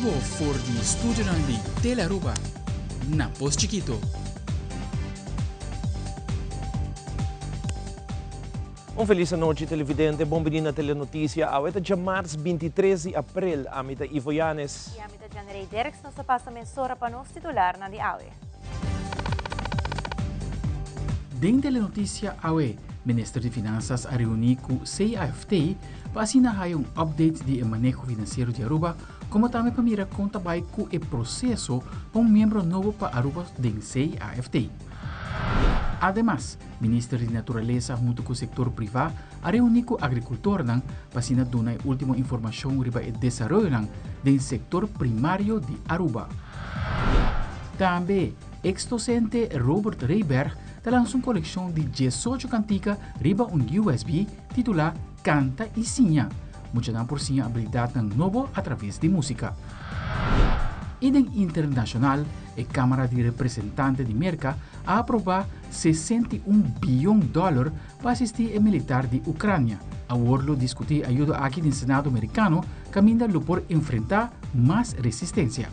bibo for di studionan di Tele Aruba na Pos Chikito. Un felis anochi televidente, bon bini na Telenoticia. Awe ta djamars 23 di april. Ami ta Ivo Yanes. Y ami ta Janrey Dirks. Nos ta pasa mesora pa nos titularnan di awe. Den Telenoticia awe, Minister di Finanzas a reuni cu CAFT pa asina haya un update di e maneho financiero di Aruba, como tambe pa mira con ta bay cu e proceso pa un miembro nobo pa Aruba den CAFT. Ademas, Minister di Naturalesa hunto cu sector priva a reuni cu agricultornan pa asina duna e ultimo informacion riba e desaroyonan den sector primario di Aruba. Tambe, ex docente Robert Reyberg ta lansa un coleccion di diesocho cantica riba un USB titula Canta y Siña. Muchanan por siña abilidadnan nobo a traves di musica. Y den internacional, e Camara di Representante di Merca a aproba 61 biyon dollar pa asisti e militar di Ucrania. Awor lo discuti e ayudo aki den Senado Mericano caminda lo por enfrenta mas resistencia.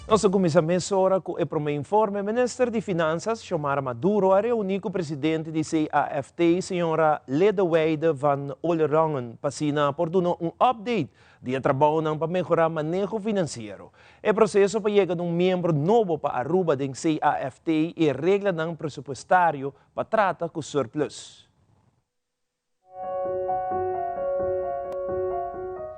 Nos a cuminsa mesora cu e prome informe. Minister di Finanzas, Xiomara Maduro, a reuni cu presidente di CAFT, señora Ledeweide van Olerongen, pa asina por duna un update di e trabounan pa mehora maneho financiero. E proceso pa yega na un miembro nobo pa Aruba den CAFT y e reglanan presupuestario pa trata cu surplus.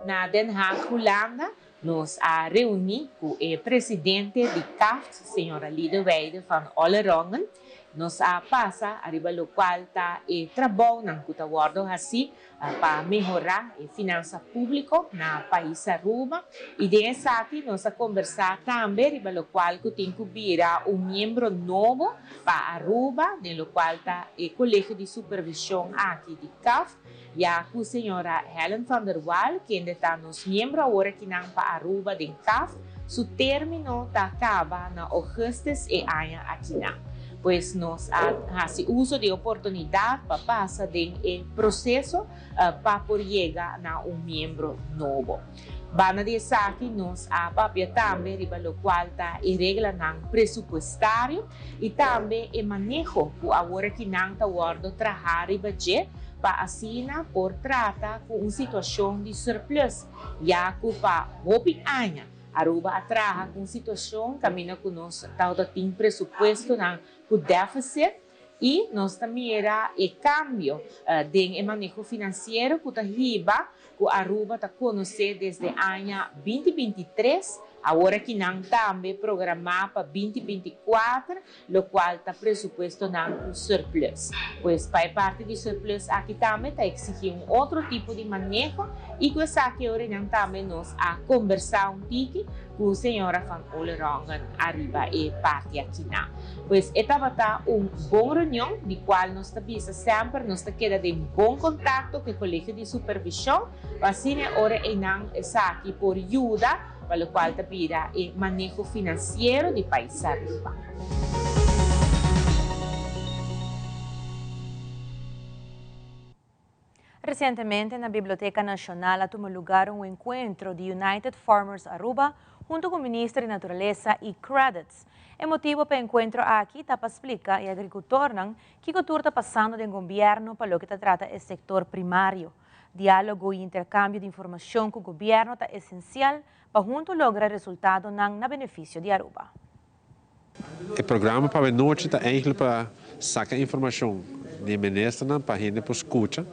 Na Den Haag, Hulanda, nos a reuní ku e presidente di CAFT, señora Lidewijde van Ollerongen. Nos a pasa ariba lokual ta e trabounan ku ta wòrdu hasí pa mehorá e finansa públiko na pais Aruba i den esaki nos a kombersá tambe riba lokual ku tin ku bira un miembro nobo pa Aruba den lokual ta e Kolegio di Supervishon aki di CAF ya ku señora Helen van der Wal kende ta nos miembro awor akinan pa Aruba den CAF su término ta kaba na ougùstes e aña akinan. Pues nos a hasi uso di e oportunidat pa pasa den e proseso pa por yega na un miembro nobo. Banda di esaki nos a papia tambe riba lokual ta e reglanan presupuestario i tambe e maneho ku aworakinan ta wòrdu traha riba dje pa asina por trata ku un situashon di surplus ya ku pa hopi aña Aruba a traha ku un situashon kaminda ku nos tabata tin presupuestonan ku deficit i nos ta mira e kambio den e maneho finansiero ku ta hiba ku Aruba ta konosé desde aña 2023, awor aki nan tambe programá pa 2024, lokual ta presupuestonan ku surplus. Pues pa e parti di surplus aki tambe ta eksigí un otro tipo di maneho i ku esaki ora nan tambe nos a kombersá un tiki ku señora van Olerongen ariba e parti akinan. Pues e tabata un bon reunion di kual nos ta bisa semper nos ta keda den bon kontakto ku e Kolegio di Supervishon pa asina e ora einan esaki por yuda pa lokual ta bira e maneho finansiero di pais Aruba. Resientemente na Biblioteca Nacional a tuma lugar un encuentro di United Farmers Aruba hunto cu Minister di Naturalesa y Credits. E motibo pa e encuentro aki ta pa splica e agricultornan kico tur ta pasando den gobierno pa loke ta trata e sector primario. Dialogo y intercambio di informacion cu gobierno ta esencial pa hunto logra resultadonan na beneficio di Aruba. E programa pa anochi ta eigenlijk pa saca informacion di ministernan pa hende por scucha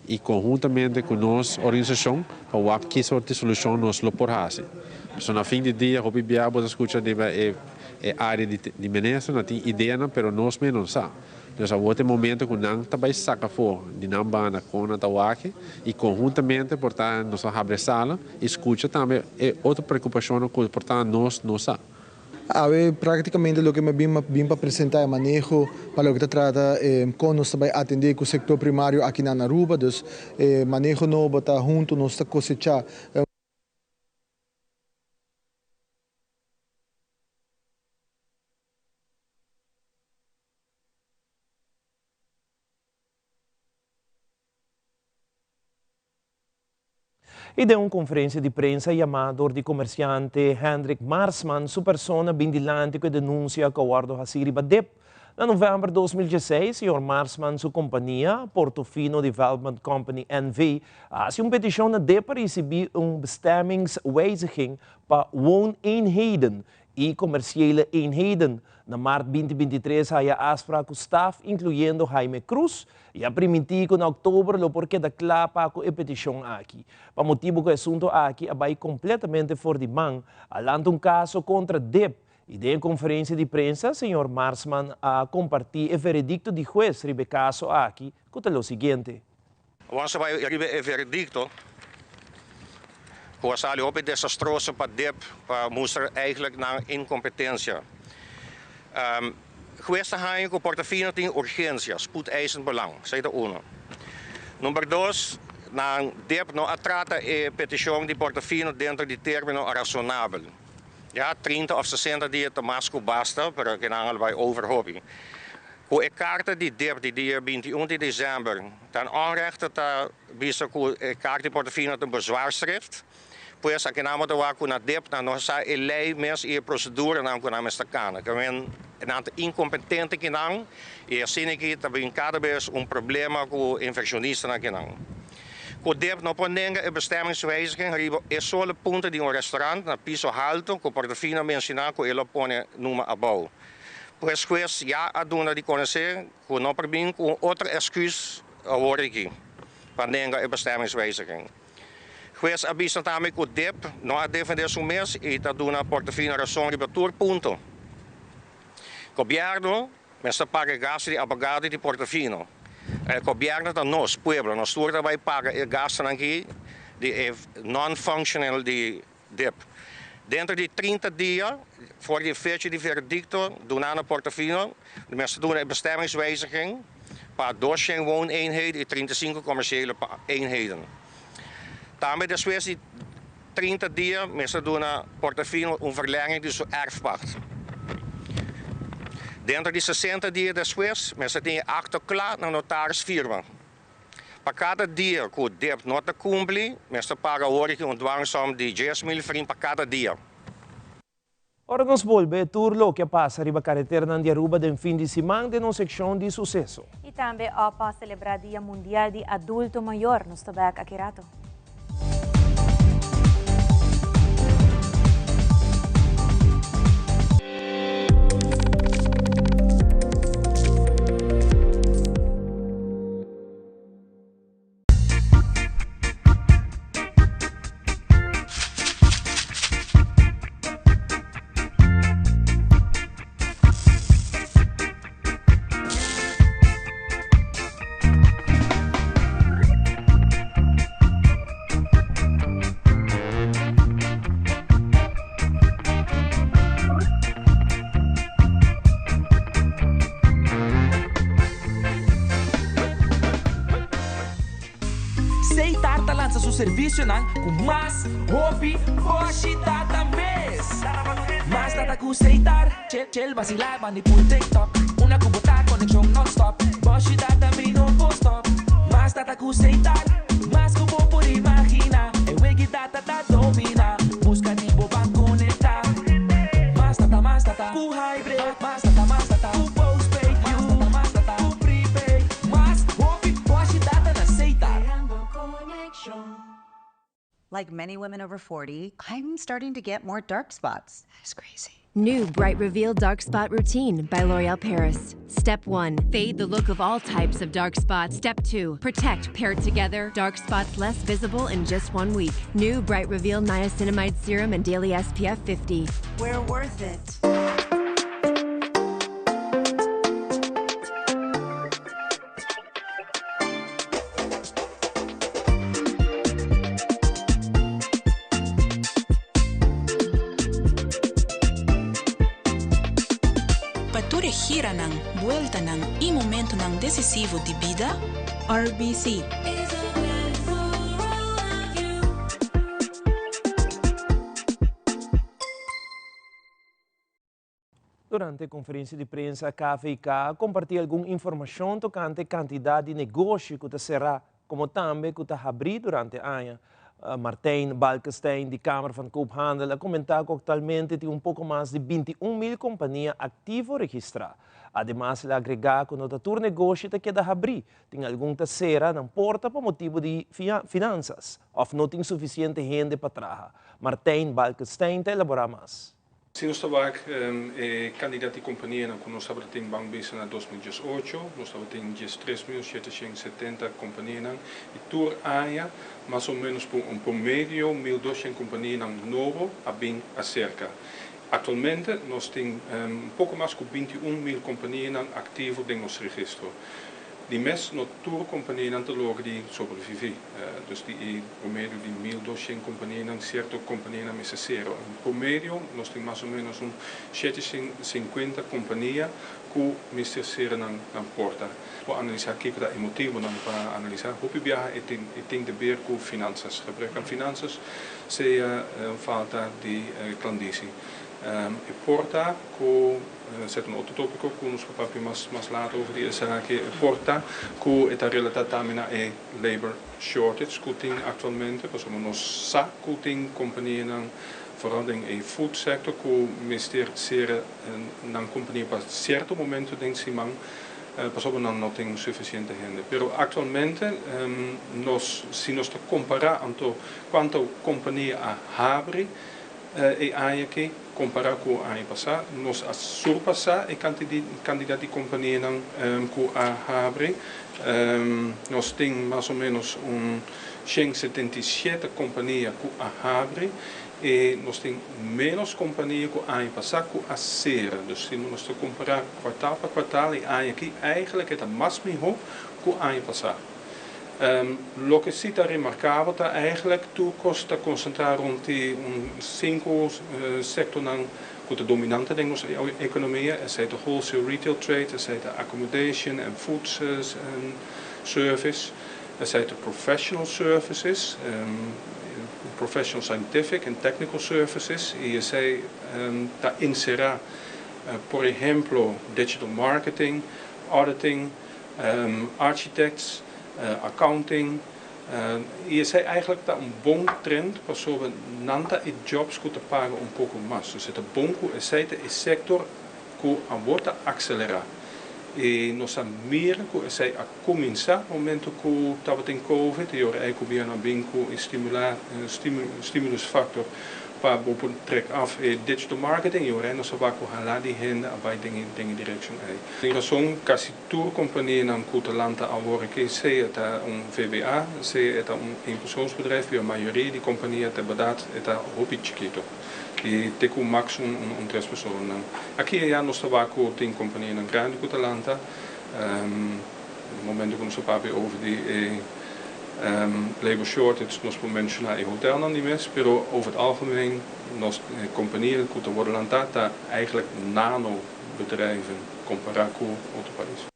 y conhuntamente cu nos organisacion pa wak ki soort di solucion nos lo por haci. So na fin di dia hopi bia bo ta scucha riba e area di minister nan tin ideanan pero nos mes no sa. Dus awor ta e momento cu nan ta bay saca afo di nan banda con nan ta wak y conhuntamente por ta nos a habri e sala y scucha tambe e otro preocupacionnan cu por ta nos no sa. Awe práktikamente loke mi a bin bin pa presentá e maneho pa loke ta trata kon nos ta bai atendé ku sektor primario aki na Aruba. Dus e maneho nobo ta huntu nos ta kosechá. I den un konferensia di prensa yamá dor di komersiante Hendrik Marsman su persona bin dilanti ku e denunsia ku a wòrdu hasí riba dip. Na novèmber 2016 señor Marsman su kompania, Portofino Development Company NV. a hasi un petishon na dip pa risibí un bestemmingswijziging pa wooneenheden i commerciële eenheden. Na mart 2023 haya afspraak ku staf inkluyendo Jaime Cruz i a primintí ku na oktober lo por keda kla pa ku e petishon aki. Pa motibu ku e asuntu aki a bai kompletamente for di man, a lanta un kaso kontra dip i den e konferensia di prensa señor Marsman a kompartí e veredikto di hues riba e kaso aki ku ta lo siguiente. Awor sa bai riba e veredikto ku a sali hopi desastroso pa dip pa mustra eigenlijk nan inkompetensia. Hues ta haña ku Portofino tin urgensia, spoedeisend belang, esei ta uno. Number dos, nan dip no a trata e petishon di Portofino dentro di término rasonabel. Ya 30 òf 60 dia ta mas ku basta, pero ke nan a bai over hopi. Ku e karta di dip di dia 21 di desèmber, ten onrechte ta bisa ku e karta di Portofino ta un bezwaarschrift. Pues aki nan bo ta wak ku na dip nan no sa e lei mes i e proseduranan ku nan mester kana. Ke men nan ta inkompetente kinan i asina aki ta bin kada bes un problema ku invershonistanan kinan. Ku dip no por nenga e bestemmingswijziging riba e solo punto di un restaurant na piso halto ku Portofino a menshoná ku e lo pone numa abou. Pues hues ya a duna di konosé ku no por bin ku un otro esküs awor aki pa nenga e bestemmingswijziging. Hues a bisa tambe ku dip no a defendé su mes i ta duna Portofino rason riba tur punto. Gobièrnu mester paga e gastu di abogado di Portofino. E gobièrnu ta nos, pueblo, nos tur ta bai paga e gastunan aki di e non-functional di dip. Dentro di 30 dia for di e fecha di veredicto duna na Portofino, mester duna e bestemmingswijziging pa 200 wooneenheden y 35 commerciële eenheden. Tambe despues di 30 dia mester duna Portofino un verlenging di su erfpacht. Dentro di 60 dia despues mester tin e acto cla na notaris firma. Pa kada dia ku dip no ta kumpli, mester paga awor aki un dwangsom di 10,000 florin pa kada dia. Ora nos bolbe, tur loke a pasa riba kareteranan di Aruba den fin di siman den nos sekshon di suseso. I tambe OPA a selebrá Dia Mundial di Adulto Mayor. Nos ta bèk aki rato. Seitar ta lansa su servisionan ku mas hopi boshi data mes. Mas data ku Seitar, chel basilá bandi pul TikTok. Una ku bo ta konekshon non-stop, boshi data mi no por stop. Mas data ku Seitar, mas ku bo por imagina. E wegi data ta domina, buska di bo ban konektá. Mas data, mas data ku hybrid, mas data, mas data ku postpaid, mas data, mas data ku prepaid. Mas hopi boshi data na Seitar. Like many women over 40, I'm starting to get more dark spots. That is crazy. New Bright Reveal Dark Spot Routine by L'Oreal Paris. Step 1. Fade the look of all types of dark spots. Step 2. Protect paired together, dark spots less visible in just 1 week. New Bright Reveal Niacinamide Serum and Daily SPF 50. We're worth it. Pa tur e giranan, bueltanan y momentonan decisivo di bida, RBC. Durante e konferensia di prensa KVK a kompartí algun informashon tokante kantidat di negoshi ku ta será komo tambe ku ta habrí durante aña. Martijn Balkestein di Kamer van Koophandel a comenta cu actualmente tin un poco mas di 21 mil compania activo registra. Ademas el a agrega cu no ta tur negoshi ta keda habri, tin algun ta cera nan porta pa motibo di finanzas of no tin suficiente hende pa traha. Martijn Balkestein ta elabora mas. Si nos ta wak e kantidat di kompanianan ku nos tabatin ban bisa na 2018, nos tabatin 13.770 kompanianan i tur aña mas o ménos por un promedio 1200 kompanianan nobo a bin aserka. Aktualmente nos tin un poko mas ku 21.000 kompanianan aktivo den nos registro. Di mes no tur kompanianan ta logra di sobreviví. Dus di e promedio di 1200 kompanianan, sierto kompanianan mester sera. En promedio nos tin mas o ménos un 750 kompania ku mester sera nan porta. Por analisá kiko ta e motibonan pa analisá. Hopi biaha e tin e tin te ber ku finansas. Gebrek aan finansas, sea falta di klandisi. E porta ku Esei ta un otro tópiko ku nos por papia mas mas later over di esaki. E por ta ku e ta relatá tambe na e labor shortage ku tin aktualmente, pasobra nos sa ku tin kompanianan, foral den e food sector, ku mester sera nan kompania pa sierto momento den siman pasobra nan no tin sufisiente hende. Pero aktualmente nos, si nos ta kompará anto kuantu kompania a habri, E aña aki, kompará ku aña pasá, nos a surpasá e kantidat di kompanianan ku a habri. Nos tin mas o ménos un 177 kompania ku a habri i nos tin ménos kompania ku aña pasá ku a sera. Dus si nos ta kompará kwartal pa kwartal, e aña aki eigentlik e ta mas mihó ku aña pasá. Loke si ta remarkabel ta eigenlijk tur kos ta konsentrá rond di un sinku sektornan ku ta dominante den nos ekonomia, esei ta wholesale retail trade, esei ta accommodation en food service, esei ta professional services, professional scientific en technical services i esei ta enserá por ehemplo digital marketing, auditing, architects, accounting, i esei eigenlijk ta un bon trend pasobra nan ta e jobs ku ta paga un poko mas. Dus e ta bon ku esei ta e sektor ku awor ta akselerá. I nos a mira ku esei a kuminsá momento ku tabatin covid i ora ei gobièrnu a bin ku e stimulá stimulus factor pa bo por trek af e digital marketing i ora ei nos a wak ku hala di hende a bai den e direkshon ei. Tin rason kasi Tur kompanianan ku ta lanta awor aki, sea ta un VBA, sea e ta un eenpersoonsbedrijf, pero mayoria di kompania ta bèrdat e ta hopi chikito i te ku max un un tres personanan. Aki i aya nos ta wak ku tin kompanianan grandi ku ta lanta. Momento ku nos ta papia over di e labor shortage nos por menshoná e hotelnan di mes, pero over het algemeen nos kompania ku ta wòrdu lantá ta eigenlijk nano bedrijven kompará ku otro pais.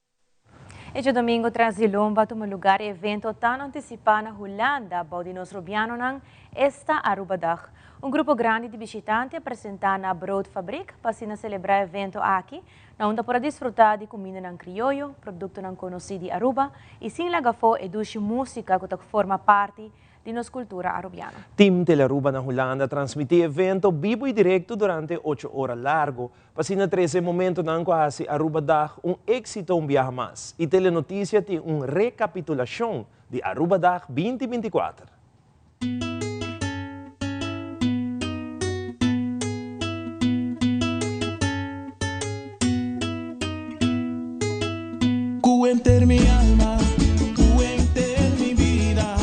E djadomingo tras di lomba a tuma lugar e evento tan antisipá na Hulanda bou di nos rubianonan, esta Arubadag. Un grupo grandi di bishitante a presentá na Broodfabriek pa asina selebrá e evento aki, na unda por a disfrutá di kumindanan krioyo, produktonan konosí di Aruba i sin laga afó e dushi músika ku ta forma parti di nos cultura Arubiano. Team Telearuba na Hulanda a transmití e evento bibo i direkto durante ocho ora largo. Pa asina trese e momentonan ku a hasi Arubadag un éksito un biaha mas. I Telenotisia tin un rekapitulashon di Arubadag 2024. Ku henter mi alma, ku henter mi bida,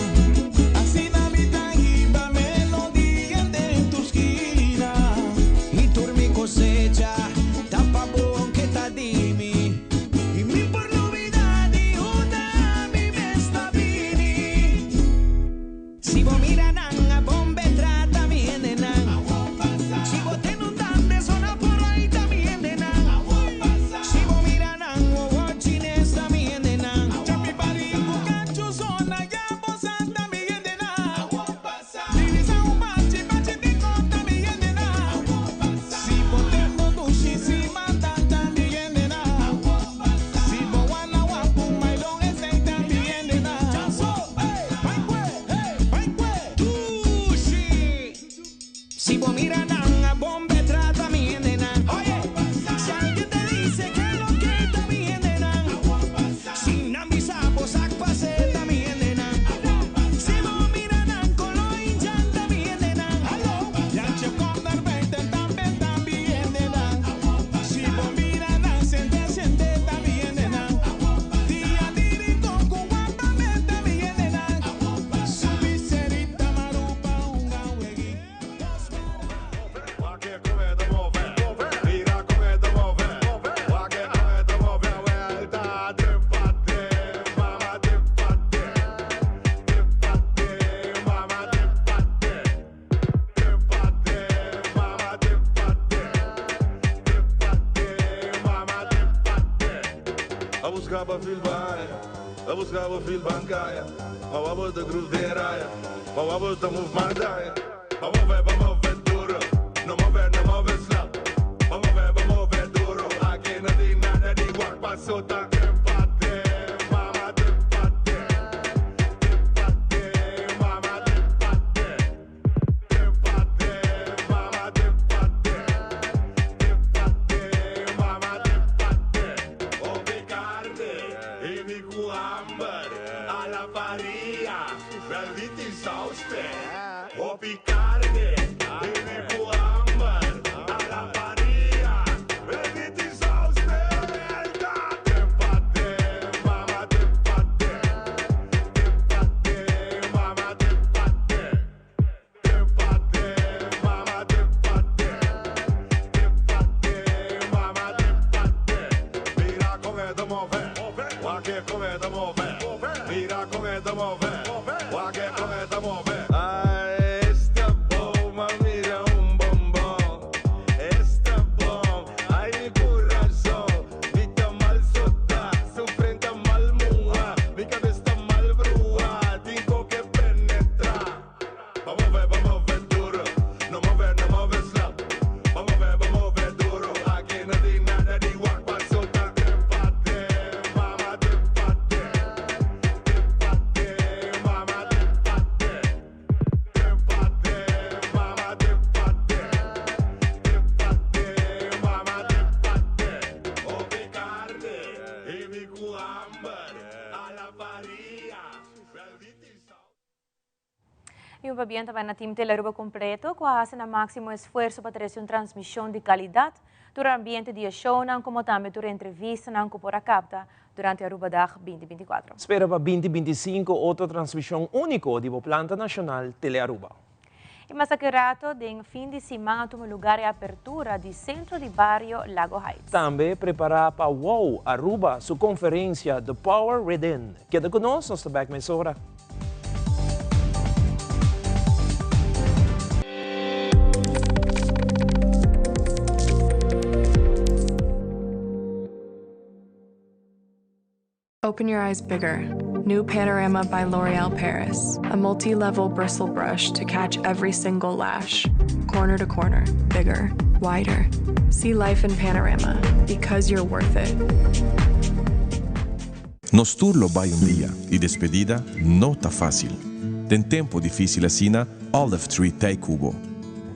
asina mi ta hiba melodia den tur skina. I tur mi kosecha ta pa bo ke ta di mi, i mi por lubida di unda mi mes ta bini. Si bo mira nan a bon be trata mi hendenan. Si bo ten un dande zona por ahí ta mi hendenan. Si bo mira nan wowo chines ta mi hendenan. Ku kachu zona ya bo sa ta mi hendenan. Divisa un bachi bachi di ko ta mi hendenan. Si bo ten bo dushi. A buscaba filbaya, a buscaba filbancaya. Ma de groove de raya, ma de move mandaya. Vamos ver, vamos ver duro. No move, no move slap. Vamos ver, vamos ver duro. Aquí no di nada di guac pasota. Y un pabien tambe na Team Telearuba completo, cu a haci nan maximo esfuerso pa trece un transmision di calidad durante ambiente di show, como tambe durante entrevista cu por a capta durante Aruba Dag 2024. Spera pa 2025 otro transmision unico di Planta Nacional Telearuba. Y mas aki rato, den fin di siman, tuma lugar e apertura di Centro di Bario Lago Heights. Tambe prepara pa WOW Aruba, su conferencia The Power Within. Keda cu nos, nos ta back mesora. Open your eyes bigger. New Panorama by L'Oreal Paris. A multi level bristle brush to catch every single lash. Corner to corner, bigger, wider. See life in panorama because you're worth it. Nos tur lo bay un dia y despedida no ta facil. Den tempo dificil asina, Olive Tree t'ey cu bo.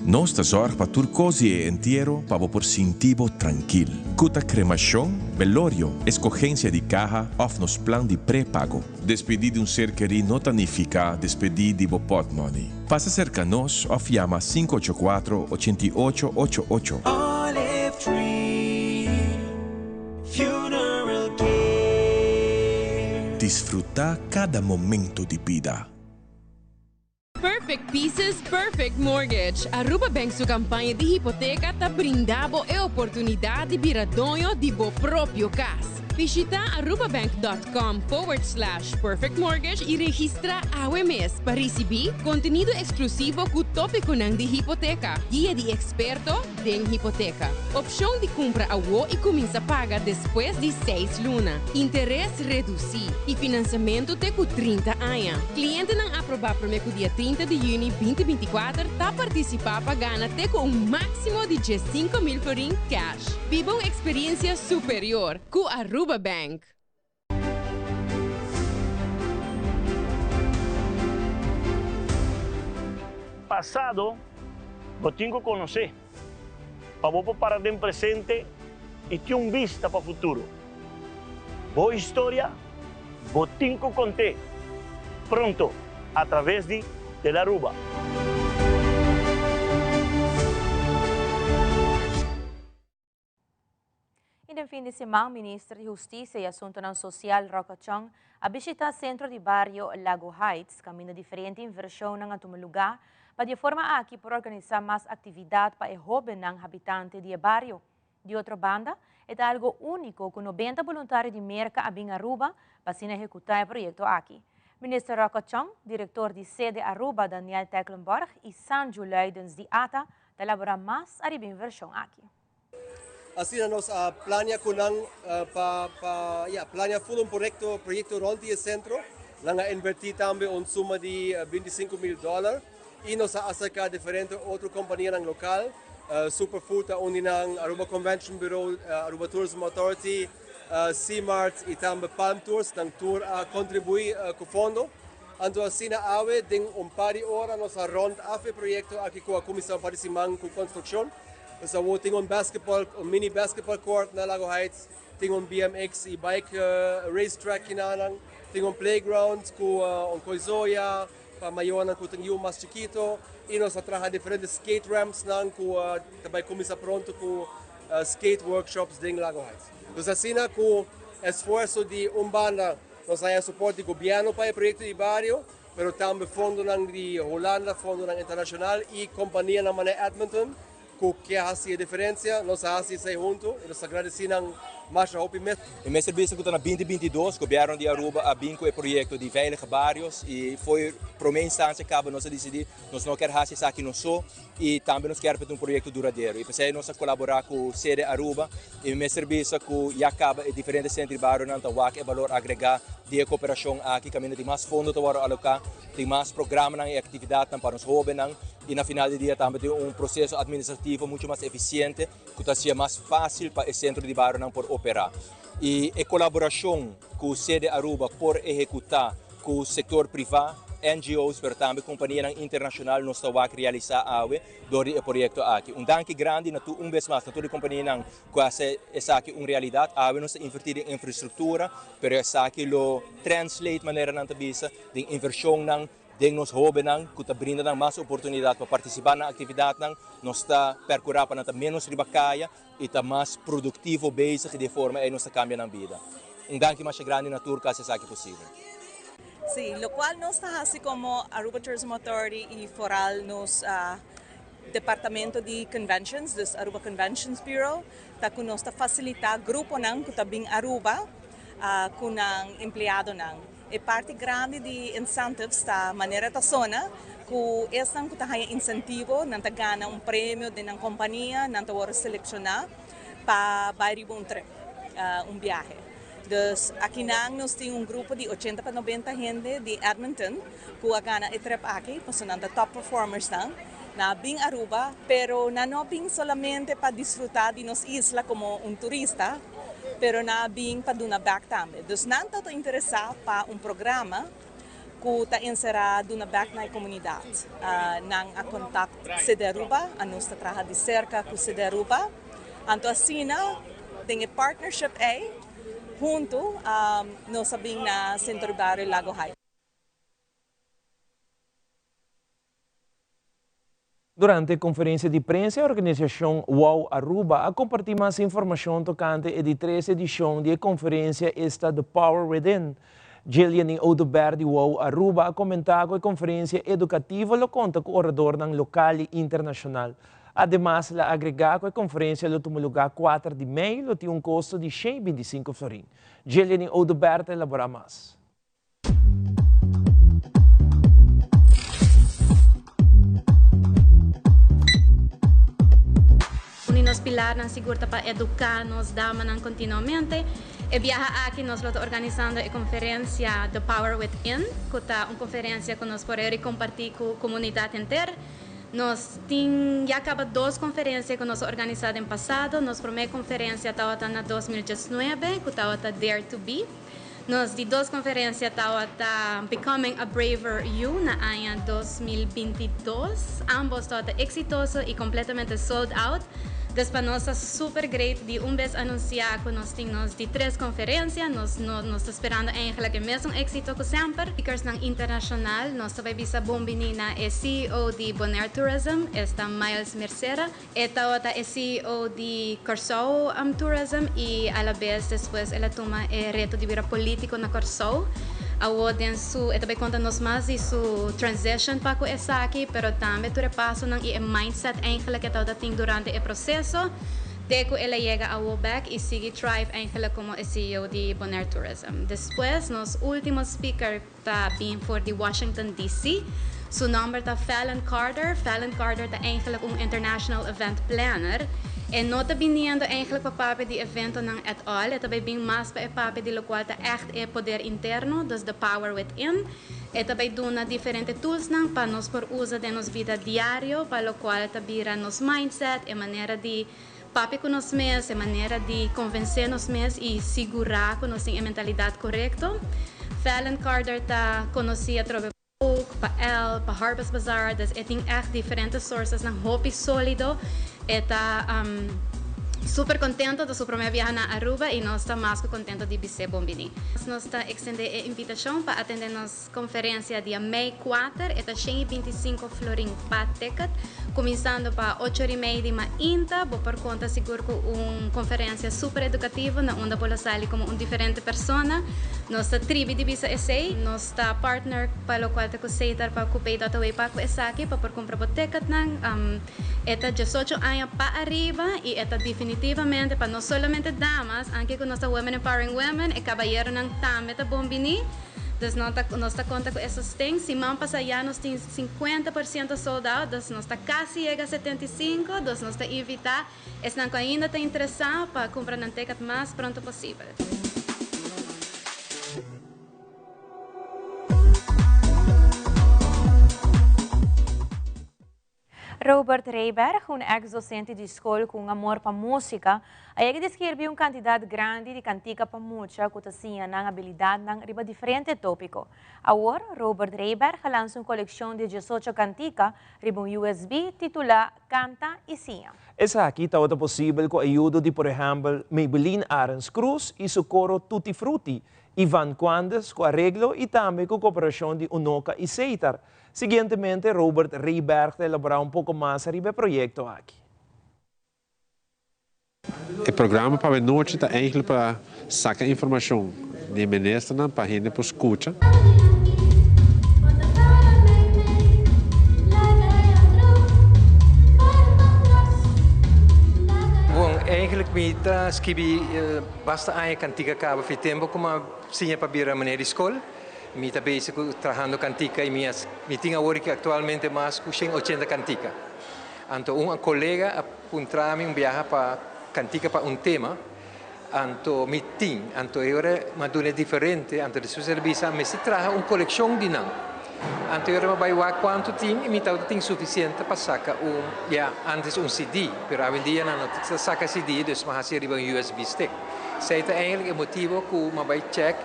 Nos ta zorg pa tur cos di e entiero pa bo por sinti bo trankil. Cu ta cremacion, velorio, escogencia di caha of nos plan di prepago. Despedi di un ser keri no ta nifica despedi di bo portmoney. Pasa cerca nos of yama 584 8888. Olive Tree Funeral Care. Disfruta cada momento di bida. Perfect Pieces, Perfect Mortgage. Aruba Bank su campaña di hipoteca ta brinda bo e oportunidad di bira doño di bo propio cas. Bishita arubabank.com/perfectmortgage y registra awe mes pa ricibi contenido exclusivo cu topico di hipoteca, guia di experto den hipoteca, opcion di cumpra awo y cuminsa paga despues di 6 luna, interes reduci y financiamento te cu 30 aña. Clientenan aproba prome cu dia 30 di juni 2024 ta participa pa gana te cu un maximo di 5 mil florin cash. Biba un experiencia superior cu Aruba Bank. Pasado, bo tin cu conoce, pa bo para den presente y tin un vista pa futuro. Bo historia, bo tin cu conta. Pronto, a traves di Telearuba. Y den fin di siman, Minister di Husticia y Asunto Social, Rocco Chong, a bishita Centro di Bario Lago Heights, caminda diferente inversion a tuma lugar, pa di forma aki por organisa mas actividad pa e hoben habitante di bario. Di otro banda, e ta algo unico cu 90 voluntario di Merca a bin Aruba pa ehecuta e proyecto aki. Minister Rocco Chong, director di Cede Aruba Daniel Tecklenborg y Sanju Luidens di ATA, ta elabora mas ariba e inversion aki. Asina nos a plania ku nan pa pa ya plania ful un proyekto proyekto rònt di e sentro. Nan a invertí tambe un suma di 25,000 dòler i nos a aserká diferente otro kompanianan lokal. Superfood ta un di nan, Aruba Convention Bureau, Aruba Tourism Authority, Seamart i tambe Palm Tours. Nan tur a kontribuí ku fondo. Anto asina awe den un par di ora nos a rònt af e proyekto aki ku a kuminsá un par di siman ku konstrukshon. Nos awor tin un basketball, un mini basketball court na Lago Heights, tin un BMX i bike race track kinanan, tin un playground ku un koizoya pa mayornan ku tin yu mas chikito i nos a traha diferente skate rampsnan ku ta bai kuminsá pronto ku skate workshops den Lago Heights. Dus asina ku esfuerso di un banda nos a haña support di gobièrnu pa e proyekto di bario, pero tambe fondonan di Hulanda, fondonan internashonal i kompanianan manera Edmonton ku ke hasi e diferensia. Nos a hasi esei huntu i nos ta gradisí nan masha hopi mes. E mester bisa ku ta na 2022 gobièrnu di Aruba a bin ku e proyekto di Veilige Barrios i fo'i promé instansia kaba nos a disidí nos no kier hasi esaki nos so i tambe nos kier pa ta un proyekto duradero i p'esei nos a kolaborá ku Sede Aruba i mi mester bisa ku ya kaba e diferente sentro di barionan ta wak e balor agregá di e koperashon aki kaminda tin mas fondo ta wòrdu aloká, tin mas programanan i aktividatnan pa nos hóbennan i na final di dia tambe tin un proseso administrativo muchu mas efisiente ku ta hasié mas fásil pa e sentro di barionan por operá. I e kolaborashon ku Sede Aruba por ehekutá ku sektor privá, NGO's pero tambe kompanianan internashonal nos ta wak realisá awe dor di e proyekto aki. Un danki grandi na tur un bes mas na tur e kompanianan ku a hasi esaki un realidat. Awe nos ta invertí den infrastruktura pero esaki lo translate manera nan ta bisa den invershonnan den nos hóbennan ku ta brinda nan mas oportunidat pa partisipá na aktividatnan. Nos ta perkurá pa nan ta ménos riba kaya i ta mas produktivo bezig i di e forma ei nos ta kambia nan bida. Un danki masha grandi na tur ku hasi esaki posibel. Sí, locual nos ta haci como Aruba Tourism Authority y foral nos departamento di Conventions, dus Aruba Conventions Bureau, ta cu nos ta facilita gruponan cu ta bin Aruba cu nan empleadonan. E parti grandi di incentives ta manera ta sona cu esnan cu ta haya incentivo nan ta gana un premio den nan compania, nan ta worde selecciona pa bay riba un trip, un biahe. Dus akinan nos tin un grupo di ochenta pa nobenta hende di Edmonton cu a gana e trip aki, pasobra nan ta top performersnan. Nan a bin Aruba, pero nan no a bin solamente pa disfruta di nos isla como un turista, pero nan a bin pa duna bek tambe. Dus nan ta interesa pa un programa cu ta encera duna bek na e comunidad. Nan a contact CD Aruba, anos ta traha di cerca cu CD Aruba. Anto asina den e partnership ey hunto nos a bin na Centro di Bario Lago Heights. Durante e konferensia di prensa e organisashon Wow Aruba a kompartí mas informashon tokante e di tres edishon di e konferensia esta The Power Within. Gillian Oduber di Wow Aruba a komentá ku e konferensia edukativo lo konta ku oradornan lokal i internashonal. Ademas el a agregá ku e konferensia lo tuma lugá kuater di mei lo tin un kosto di 125 florin. Gillian Oduber ta elaborá mas. Un di nos pilarnan sigur ta pa eduká nos damanan kontinuamente. E biaha aki nos lo ta organisando e konferensia The Power Within, ku ta un konferensia ku nos por eri kompartí ku komunidat henter. Nos tin ya kaba dos konferensia ku nos a organisá den pasado. Nos promé konferensia tabata na 2019, ku tabata Dare to Be. Nos di dos conferencia tawata Becoming a Braver You na aña 2022. Ambos tawata exitoso y completamente sold out. Dus pa nos ta super great di un bes anuncia cu nos tin nos di tres conferencia. Nos no nos ta sperando eigenlijk e mesun exito cu semper. Speakersnan internacional, nos ta bay bisa bon bini na e CEO di Bonaire Tourism, esta Miles Mercera. E tabata e CEO di Kòrsou Tourism i alabes despues el a tuma e reto di bira polítiko na Kòrsou. Awor den su e ta bai konta nos mas di su transition pa ku esaki, pero tambe tur e pasonan i e mindset eigenlijk e tabata tin durante e proseso te ku el a yega awor bek i sigui thrive eigenlijk komo e CEO di Bonaire Tourism. Despues nos último speaker Ta bin for di Washington DC. Su nomber ta Fallon Carter. Fallon Carter ta eigenlijk un international event planner. E no ta biniendo eigenlijk pa papia di eventonan at all, e ta bay bin mas pa e papia di locual ta echt e poder interno, dus the power within. E ta bay duna diferente toolsnan pa nos por usa den nos bida diario, pa locual ta bira nos mindset, e manera di papia cu nos mes, e manera di convence nos mes y sigura cu nos tin e mentalidad corecto. Fallon Carter ta conoci atrobe pa Vogue, pa Elle, pa Harper's Bazaar, dus e tin echt diferente sourcesnan hopi solido. E ta super contento, ta su prome biaha na Aruba y nos ta mas cu contento di bis'é bon bini. Nos ta extende e invitacion pa atende nos. Conferencia dia mei kuater, e ta 125 florin pa ticket. Cuminsando pa ocho ora y mei di mainta, bo por conta sigur cu un conferencia super educativo na unda bo lo sali como un diferente persona. Nos ta tribi di bisa esey. Nos ta partner pa locual ta cu Setar pa cu Pay dot away pa cu esaki pa por cumpra bo ticketnan. E ta diesocho aña pa ariba y e ta definitivamente pa no solamente damas, anke cu nos ta Women Empowering Women, e cabayeronan tambe ta bon bini. Dus no ta nos ta konta ku e sosten. Siman pasá ya nos tin 50% sold out, dus nos ta kasi yega 75, dus nos ta invitá esnan ku ainda ta interesá pa kumpra nan ticket mas pronto posibel. Robert Reyberg, un ex docente di scol cu un amor pa musica, a yega di skirbi un cantidad grandi di cantica pa mucha cu ta siña nan habilidadnan riba diferente topico. Awor, Robert Reyberg a lansa un coleccion di diesocho cantica riba un USB titula Canta y Siña. Esaki tabata posibel cu ayudo di por ehempel Maybelline Arends Cruz y su coro Tutti Frutti, Ivan Quandes cu areglo y tambe cu cooperacion di Unoca y Seitar. Siguientemente Robert Reyberg ta elaborá un poko mas riba e proyekto aki. E programa pa nochi ta eigenlijk pa saka informashon di e ministernan pa hende por skucha. Bon, eigenlijk mi ta skibi basta aña kantika kaba fi tempu ku mi a siña pa bira meneer di skol. Mi ta bezig ku trahando kantika i mi a mi tin awor aki aktualmente mas ku shen ochenta kantika. Anto un kolega a puntra mi un biaha pa kantika pa un tema, anto mi tin, anto e ora mi a duna e diferente, anto despues el a bisa mester traha un kolekshon di nan. Anto e ora mi a bai wak kuantu tin i mi tabata tin sufisiente pa saka un, ya, antes un CD, pero awendia nan no ta saka CD, dus mi a hasi riba un usb stick. Esei ta eigenlijk e motibo ku mi a bai chèk.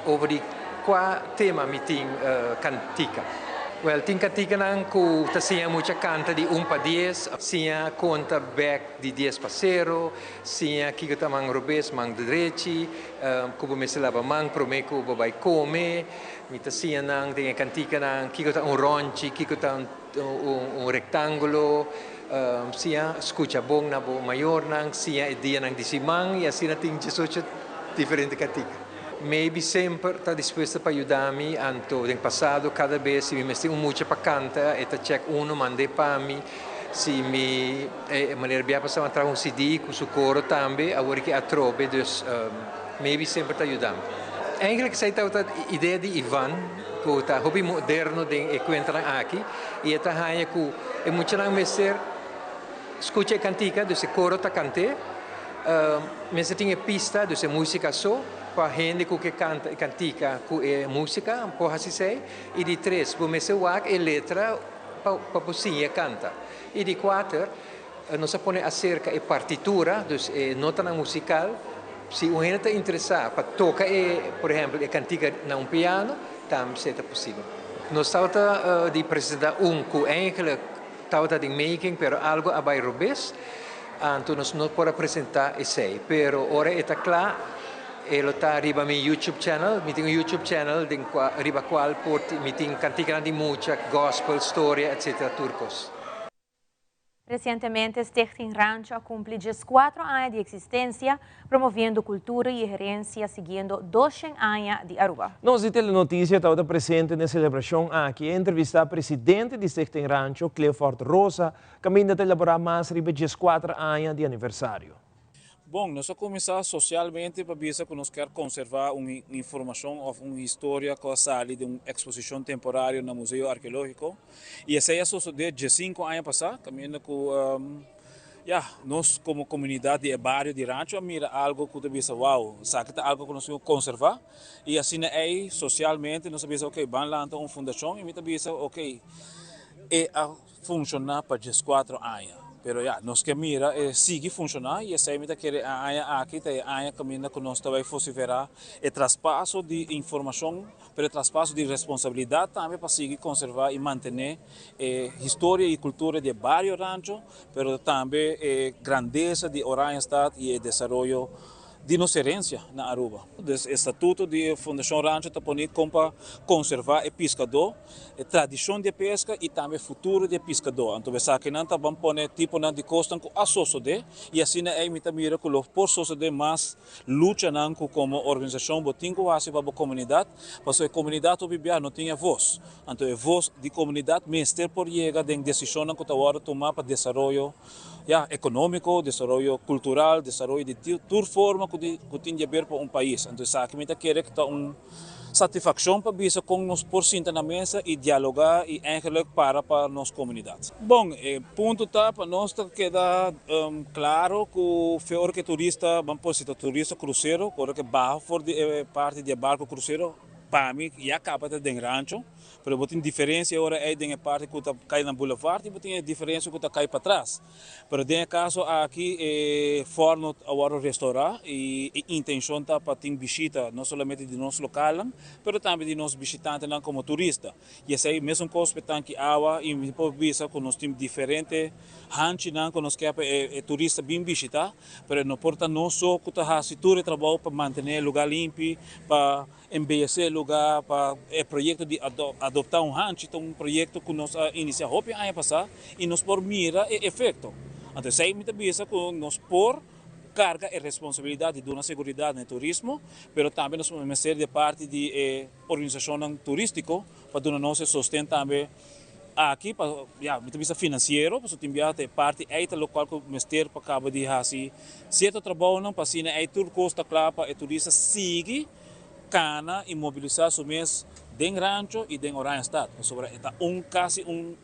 Over di kua tema mi tin kantika? Wèl, tin kantikanan ku ta siña mucha kanta di un pa dies, siña konta bèk di dies pa sero, siña kiko ta man robes, man drechi, ku bo mester laba man promé ku bo bai kome. Mi ta siña nan den e kantikanan kiko ta un rònchi, kiko ta un rektángulo, siña skucha bon na bo mayornan, siña e dianan di siman i asina tin diesocho diferente kantika. Maybe semper ta dispuesto pa yuda mi, anto den pasado cada bes si mi mester un mucha pa canta e ta check uno mand'e pa mi, si mi e manera bia pasa mi a traha un CD cu su coro tambe awor ki atrobe dus maybe semper ta yuda mi. Eigenlijk esai tabata idea di Ivan cu ta hopi moderno den e cuentanan aki y e ta haña cu e muchanan mester scucha e cantica dus e coro ta cant'e. Mester tin e pista, dus e músika so, pa hende ku ke kanta e kantika ku e músika por hasi esei. I di tres, bo mester wak e letra pa pa bo siña kanta. I di kuater, nos a pone aserka e partitura, dus e notanan musikal. Si un hende ta interesá pa toka e, por ehèmpel, e kantika na un piano, tambe esei ta posibel. Nos tabata di presentá un ku eigenlijk tabata den making, pero algu a bai robes. Anto nos no por a presenta esey, pero ora e ta cla e lo ta riba mi YouTube channel. Mi tin un YouTube channel den cua riba cual por mi tin canticanan di mucha, gospel, storia etc. Tur cos. Recientemente Stichting Rancho a cumpli diescuatro aña di existencia, promoviendo cultura y herencia siguiendo doshen aña di Aruba. Nos di Telenoticia tabata presente n'e celebracion aki. E entrevista presidente di Stichting Rancho, Clifford Rosa, Kaminda ta elaborá mas riba e dieskuater aña di aniversario. Bon, nos a kuminsá sosialmente pa bisa ku nos kier konservá un informashon òf un historia ku a sali den un eksposishon temporario na Museo Arkeológiko. I esei a sosodé diesinku aña pasá, kaminda ku. Ya, nos komo komunidat di e bario di Rancho a mira algo ku ta bisa wow, esaki ta algo ku nos tin ku konservá i asina ei sosialmente nos a bisa ok ban lanta un fundashon i mi ta bisa ok e a funshoná pa dieskuatro aña pero ya nos ke mira e sigui funshoná i esei mi ta kere e aña aki ta e aña kaminda ku nos ta bai fosiferá e traspaso di informashon pero e traspaso di responsabilidat tambe pa sigui konservá i mantené e historia i kultura di e bario Rancho, pero tambe e grandesa di Oranjestad i e desaroyo di nos herencia na Aruba. Dus e statuto di e Fundacion Rancho ta pone con pa conserva e piscador, e tradicion di e pesca y tambe e futuro di e piscador. Anto esakinan ta ban pone tiponan di cosnan cu a sosode y asina ey mi ta mira cu lo por sosode mas luchanan cu como organisacion bo tin cu haci pa bo comunidad, pasobra e comunidad hopi bia no tin e voz. Anto e voz di comunidad mester por yega den decisionnan cu ta wordo tuma pa desaroyo ya, economico, desaroyo cultural, desaroyo di tur forma cu cu tin di haber pa un pais. Anto esaki mi ta kere cu ta un satisfaccion pa bisa con nos por sinta na mesa y dialoga y eigenlijk para pa nos comunidad. Bon, e punto ta pa nos ta keda claro cu fe ora cu e turista, ban por si ta turista crucero, cu ora cu e baha for di e parti di e barco crucero, pa mi ya caba ta den rancho. Pero bo tin diferencia ora ey den e parti cu ta cay na boulevard y bo tin e diferencia cu ta cay patras. Pero den e caso aki e forno a wordo restaura y e intencion ta pa tin bishita no solamente di nos localnan pero tambe di nos bishitantenan como turista. Y esey mesun cos pa e tanki awa y mi por bisa cu nos tin diferente hanchinan cu nos kier pa e turista bin bishita pero no por ta nos so cu ta haci tur e trabou pa mantene e lugar limpi pa Embeyesé lugá pa e proyekto di adoptá un hanchi ta un proyekto ku nos a inisiá hopi aña pasá i nos por mira e efekto. Anto esei mi ta bisa ku nos por karga e responsabilidat di duna seguridat na e turismo, pero tambe nos mester di e parti di e organisashonnan turístiko pa duna nos e sosten tambe aki pa, ya, mi ta bisa finansiero, pasobra tin biaha ta e parti ei ta lokual ku mester pa kaba di hasi sierto trabounan pa asina ei tur kos ta kla pa e turista sigui kana i mobilisá su mes den Rancho i den Oranjestad, pasobra e ta un kasi un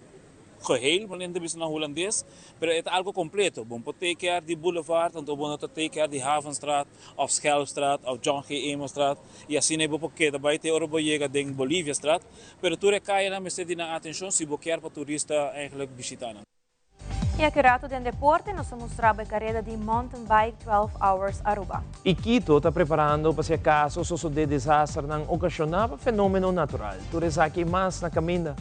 geheel, manera nan ta bisa na hulandes, pero e ta algo kompleto. Bo no por take care di Boulevard, anto bo no ta take care di Havenstraat òf Schelpstraat òf John G. Emerstraat i asina ei bo por keda bai te ora bo yega den Boliviastraat. Pero tur e kayanan mester di nan atenshon si bo kier pa turista eigenlijk bishita nan. Y aki rato den deporte nos ta mustra bo e careda di Mountain Bike 12 Hours Aruba. Y Quito ta preparando pa si acaso sosode desasternan ocaciona pa fenomeno natural. Tur esaki y mas na caminda.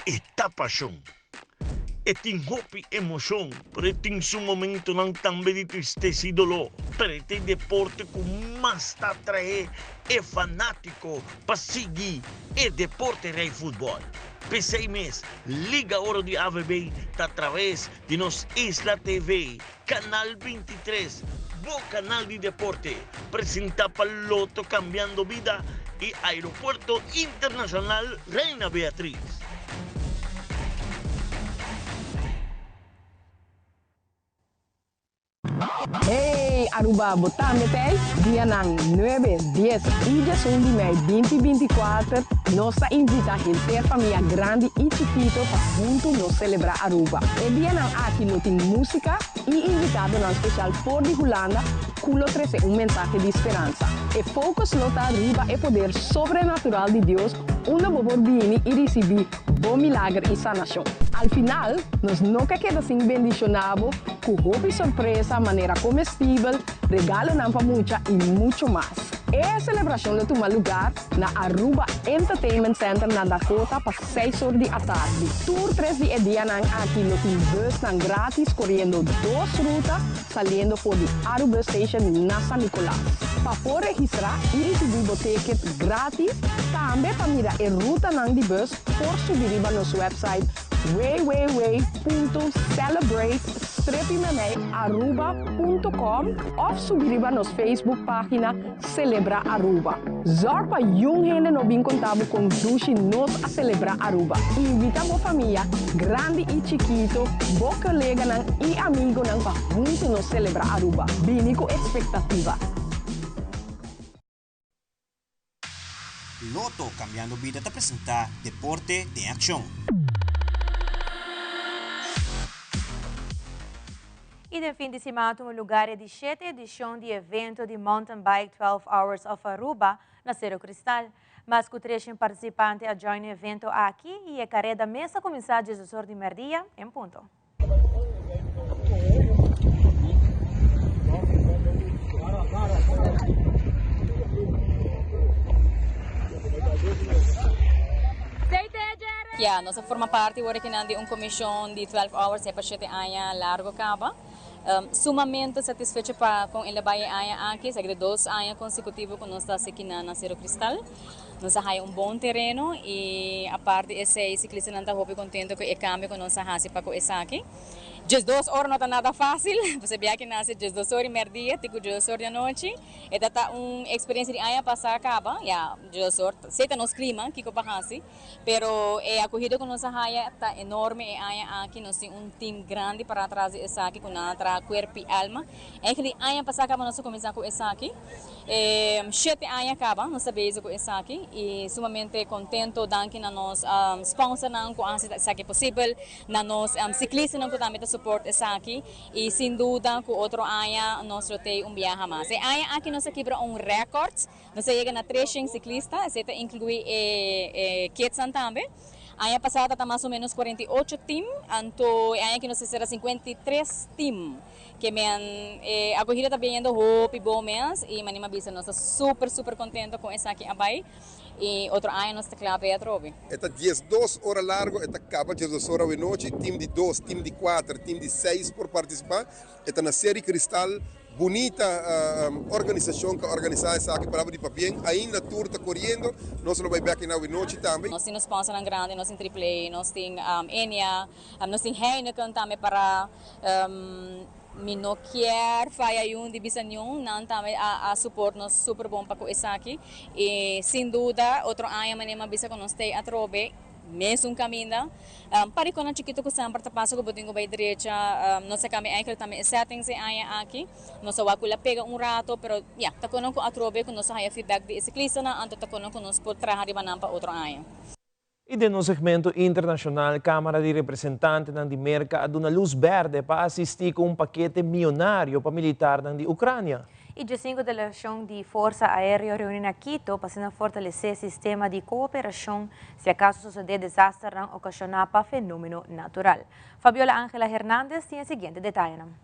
E ta pashon. E tin hopi emoshon, pero e tin su momentonan tambe di tristesa i doló. Pero e ta e deporte ku mas ta atraé e fanátiko pa sigui e deporte rei futbòl. P'esei mes, Liga Oro di AVB ta atraves di nos Isla TV, Kanal 23, bo kanal di deporte, presentá pa Lotto Cambiando Bida i Aeropuerto Internacional Reina Beatriz. Hey Aruba bo tambe t'ey? Dianan nuebe, dies y diesun di mei binti binticuater nos ta invita henter famia grandi y chikito pa hunto nos celebra Aruba. E dianan aki lo tin musica y invitadonan special for di Hulanda cu lo trece un mensahe di speransa. E focus lo ta riba e poder sobrenatural di Dios unda bo por bini y ricibi bo milager y sanacion. Al final, nos no ke keda sin bendiciona bo cu hopi sorpresa manera comestibel, regalonan pa mucha y mucho mas. E celebracion lo tuma lugar na Aruba Entertainment Center na Dakota pa seis or di atardi. Tur tres di e dianan aki lo tin busnan gratis coriendo dos ruta saliendo for di Arubus Station na San Nicolas. Pa por registra y ricibi bo ticket gratis, tambe pa mira e rutanan di bus por subi riba nos website www.celebrate. strepi memey aruba punto com of subi riba nos Facebook pagina Celebra Aruba. Zorg pa yun hende no bin conta bo con dushi nos a celebra Aruba. Invita bo famia, grandi y chikito, bo coleganan y amigonan pa hunto nos celebra Aruba. Bini cu expectativa. Lotto Cambiando Bida ta presenta Deporte den Accion. Y den fin di siman a tuma lugar e di shete edicion di evento di Mountain Bike 12 Hours of Aruba na Cero Cristal. Mas cu 300 participante a join e evento aki y e careda mes a cuminsa 12 or di merdia en punto. Ya, nos a forma parti wor akinan di un komishon di 12 hours ya pa shete aña largo kaba. Sumamente satisfecho pa kon el a bai e aña aki, esaki ta dos aña konsekutivo ku nos ta hasi kinan na Sero Kristal. Nos a haya un bon tereno y aparte esey ciclistanan ta hopi contento cu e cambio cu nos a haci pa cu esaki. 12 ora no ta nada facil, pasobra bia ki nace 12 ora y merdia te cu 12 ora di anochi. E ta ta un experiencia di aña pasa caba, ya 12 ora, esey ta nos clima kico pa haci, pero e acogida cu nos a haya ta enorme e aña aki, nos tin un team grandi para atras di esaki cu nan a traha cuerpo y alma. Eigenlijk aña pasa caba nos a cuminsa cu esaki. E shete aña caba nos ta bezig cu esaki y sumamente contento danki na nos sponsornan cu a haci esaki posibel, na nos ciclistanan cu tambe ta support esaki y sin duda cu otro aña nos lo tey un biaha mas. E aña aki nos a kibra un record, nos a yega na 300 ciclista, esey ta inclui e kidsnan tambe. Aña pasa ta ta mas o menos 48 team, anto e aña aki nos a cera 53 team. Ke men e acogida ta biniendo hopi bon mes y mani m'a bisa nos ta super super contento con esaki a bay y otro aña nos ta cla p'e atrobe. E ta 12 ora largo, e ta caba 12 ora awenochi, team di dos, team di cuater, team di seis por participa. E ta na Seri Cristal, bunita organisacion cu a organisa esaki palabra di pabien, ainda tur ta coriendo, nos lo bay bek en awenochi tambe. Nos tin nos sponsornan grandi, nos tin Triple A, nos tin Enea, nos tin Heineken tambe para Mi no kier faya yun di bisa niun, nan tambe a support nos super bon pa cu esaki y sin duda otro aña manera mi a bisa cu nos stay atrobe mesun caminda. Par di conan chikito cu semper ta pasa cu bo tin cu bay drecha, nos a cambia eigenlijk tambe e settings e aña aki, nos a wak cu la pega un rato pero ya ta conan cu atrobe cu nos a haya feedback di e ciclistanan anto ta conan cu nos por traha riba nan pa otro aña. I den un segmento internashonal, Kámara di Representantenan di Merka a duna lus bèrdè pa asistí ku un pakete mionario pa militarnan di Ukrania. I djesinku delegashon di Forsa Aéreo reuní na Quito pa asina fortalesé sistema di kooperashon si akaso sosodé desasternan okashoná pa fenómeno natural. Fabiola Angela Hernandez tin e siguiente detayenan.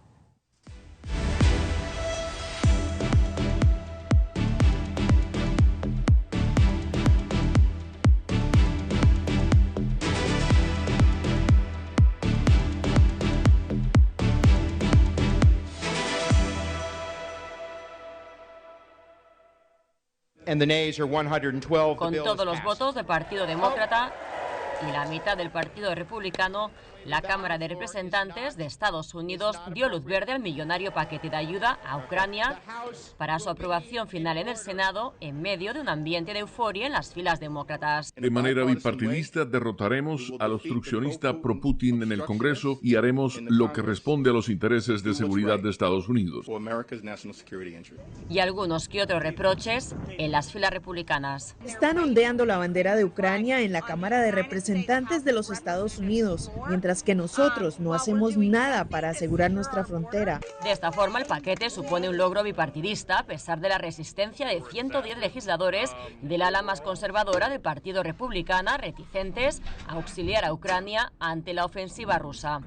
And the nays are 112. Con todos los votos del Partido Demócrata y la mitad del Partido Republicano, la Cámara de Representantes de Estados Unidos dio luz verde al millonario paquete de ayuda a Ucrania para su aprobación final en el Senado en medio de un ambiente de euforia en las filas demócratas. De manera bipartidista derrotaremos al obstruccionista pro-Putin en el Congreso y haremos lo que responde a los intereses de seguridad de Estados Unidos. Y algunos que otros reproches en las filas republicanas. Están ondeando la bandera de Ucrania en la Cámara de Representantes de los Estados Unidos, mientras que nosotros no hacemos nada para asegurar nuestra frontera. De esta forma, el paquete supone un logro bipartidista a pesar de la resistencia de 110 legisladores del ala más conservadora del Partido Republicano, reticentes a auxiliar a Ucrania ante la ofensiva rusa.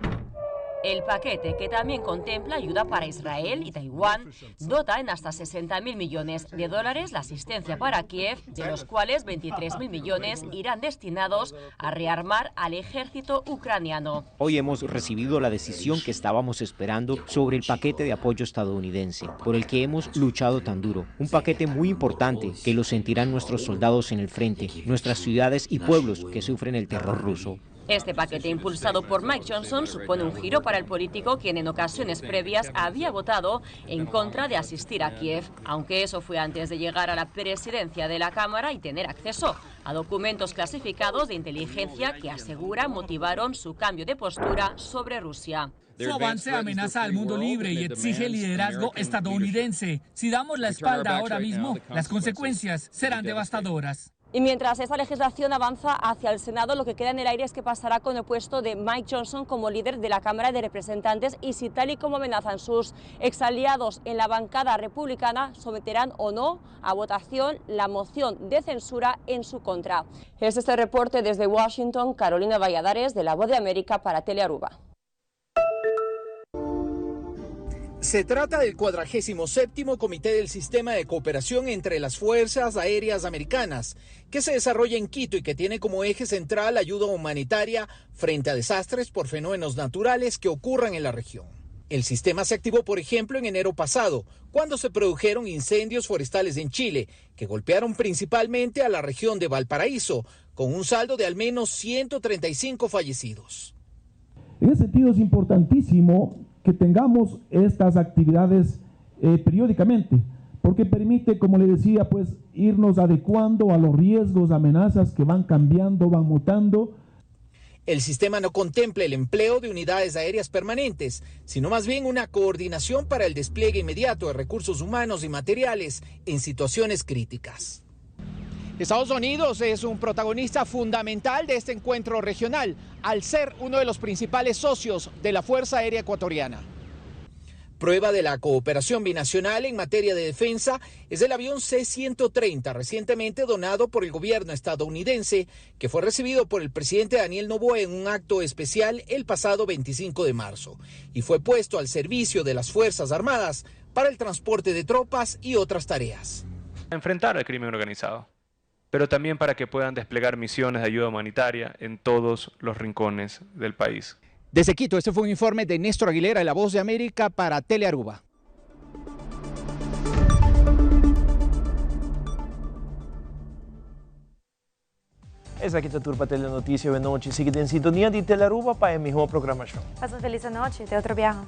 El paquete, que también contempla ayuda para Israel y Taiwán, dota en hasta 60.000 millones de dólares la asistencia para Kiev, de los cuales 23.000 millones irán destinados a rearmar al ejército ucraniano. Hoy hemos recibido la decisión que estábamos esperando sobre el paquete de apoyo estadounidense, por el que hemos luchado tan duro. Un paquete muy importante que lo sentirán nuestros soldados en el frente, nuestras ciudades y pueblos que sufren el terror ruso. Este paquete impulsado por Mike Johnson supone un giro para el político quien en ocasiones previas había votado en contra de asistir a Kiev, aunque eso fue antes de llegar a la presidencia de la Cámara y tener acceso a documentos clasificados de inteligencia que asegura motivaron su cambio de postura sobre Rusia. Su avance amenaza al mundo libre y exige liderazgo estadounidense. Si damos la espalda ahora mismo, las consecuencias serán devastadoras. Y mientras esta legislación avanza hacia el Senado, lo que queda en el aire es qué pasará con el puesto de Mike Johnson como líder de la Cámara de Representantes y si tal y como amenazan sus exaliados en la bancada republicana, someterán o no a votación la moción de censura en su contra. Es este reporte desde Washington, Carolina Valladares, de La Voz de América para Telearuba. Se trata del 47 Comité del Sistema de Cooperación entre las Fuerzas Aéreas Americanas, que se desarrolla en Quito y que tiene como eje central ayuda humanitaria frente a desastres por fenómenos naturales que ocurran en la región. El sistema se activó, por ejemplo, en enero pasado, cuando se produjeron incendios forestales en Chile, que golpearon principalmente a la región de Valparaíso, con un saldo de al menos 135 fallecidos. En ese sentido es importantísimo que tengamos estas actividades eh, periódicamente, porque permite, como le decía, pues irnos adecuando a los riesgos, amenazas que van cambiando, van mutando. El sistema no contempla el empleo de unidades aéreas permanentes, sino más bien una coordinación para el despliegue inmediato de recursos humanos y materiales en situaciones críticas. Estados Unidos es un protagonista fundamental de este encuentro regional, al ser uno de los principales socios de la Fuerza Aérea Ecuatoriana. Prueba de la cooperación binacional en materia de defensa es el avión C-130, recientemente donado por el gobierno estadounidense, que fue recibido por el presidente Daniel Noboa en un acto especial el pasado 25 de marzo y fue puesto al servicio de las Fuerzas Armadas para el transporte de tropas y otras tareas. Enfrentar al crimen organizado, pero también para que puedan desplegar misiones de ayuda humanitaria en todos los rincones del país. Desde Quito, este fue un informe de Néstor Aguilera, de La Voz de América para Telearuba. Esaki ta tur pa Telenoticia awe nochi. Sigui den sintonia di Telearuba pa e miho programacion. Pasa un feliz anochi. Te otro biaha.